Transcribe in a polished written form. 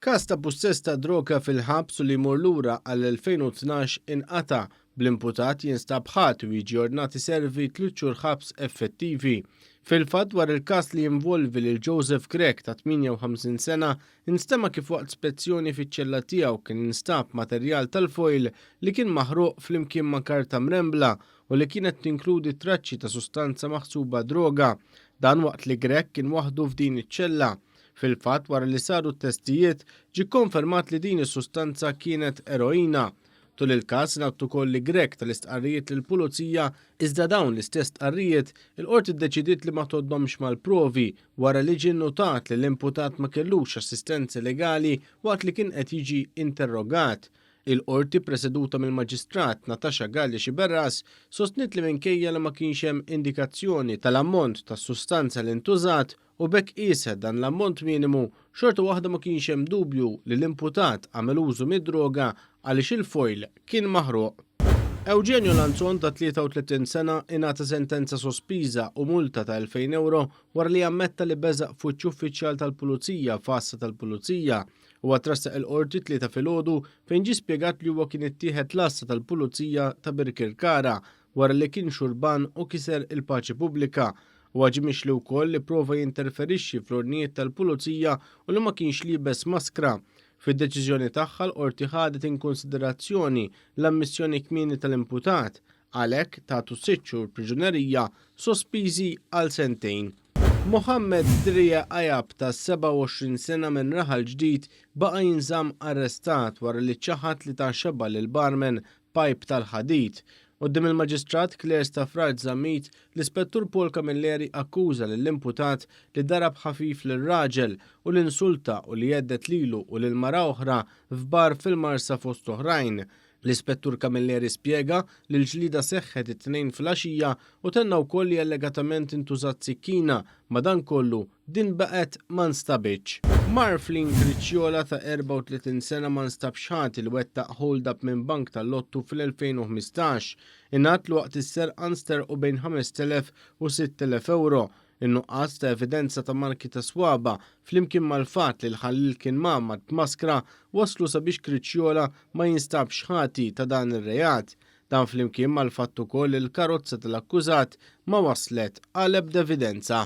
Każ ta' pussess ta' droga fil-ħabs u li jmur lura għall-2012 inqata', bl-imputat jinstab ħati u jiġi ordnat iservi tliet xhur ħabs effettivi. Fil-fatt dwar il-każ li jinvolvi lil Joseph Grech ta' 58 sena, instema' kif waqt spezzjoni fiċ-ċella tiegħu kien instab materjal tal-foil li kien maħruq flimkien ma' karta mrembla u li kienet tinkludi traċċi ta' sustanza maħsuba droga. Dan waqt li Grech kien waħdu f'din iċ-ċella. Fil-fatt, wara li saru t-testijiet, ġie kkonfermat li din is-sustanza kienet eroina. Tul il-każ ingħad ukoll li Grech ta l-istqarrijiet lill-Pulizija iżda dawn l-istess stqarrijiet il-Qorti ddeċidiet li ma tgħoddhomx mal-provi wara li ġie nnotat li l-imputat ma kellux assistenza legali waqt li kien qed jiġi interrogat. Il-Qorti preseduta mill-Maġistrat Natasha Galli Sciberras sostniet li minkejja li ma kienx hemm indikazzjoni tal-ammont tas-sustanza li ntużat u b'hekk qieset dan l-ammont minimu, xorta waħda ma kienx hemm dubju li l-imputat għamel użu mid-droga għaliex il-foil kien maħruq. Eugenio Lanzon ta' 33 sena ingħata sentenza sospiża u multa ta' 2,000 ewro wara li ammetta li beżaq f'wiċċ uffiċjal tal-Pulizija f'għassa tal-Pulizija. Huwa tressaq il-Qorti t-Tlieta filgħodu fejn ġie spjegat li huwa kien ittieħed l-għassa tal-Pulizija ta' Birkirkara wara li kien xurban u kiser il-paċi pubblika. Huwa ġie mixli wkoll li pprova jinterferixxi fl-ordnijiet tal-pulizija u li ma kienx liebes maskra. Fid-deċiżjoni tagħha l-Qorti ħadet inkunsiderazzjoni l-ammissjoni kmieni tal-imputat. Għalhekk tagħtu sitt xhur priġunerija sospiżi għal sentejn. Mohammed Drie Ayab ta' 27 sena minn Raħal Ġdid baqa' jinżamm arrestat wara li ċaħad li ta xebgħa lil barman pajp tal-ħadid. Quddiem il-Maġistrat Claire Stafrace Zammit, l-Ispettur Paul Camilleri akkuża lill-imputat li darab ħafif lir-raġel u li nsulta u li hedded lilu u lil mara oħra f'bar fil-Marsa fost oħrajn. L-Ispettur Camilleri spjega li l-ġlieda seħħet it-Tnejn filgħaxija u tenna wkoll li allegatament intużat sikkina, madankollu Din baqgħet ma nstabitx. Marflin Cricciola ta' 34 sena ma nstabx ħati li wettaq hold-up minn bank tal-lottu fl-2015. Ingħad li waqt is-serqa nsterqu bejn 5,000 u 6,000 ewro. In-nuqqas ta' evidenza ta' marki ta' swaba' flimkien mal-fatt li l-ħalliel kien mgħammad b'maskra wasslu sabiex Cricciola ma jinstabx ħati ta' dan ir-reat. Dan flimkien mal-fatt ukoll li l-karozza tal-akkużat ma wasslet għal ebda evidenza.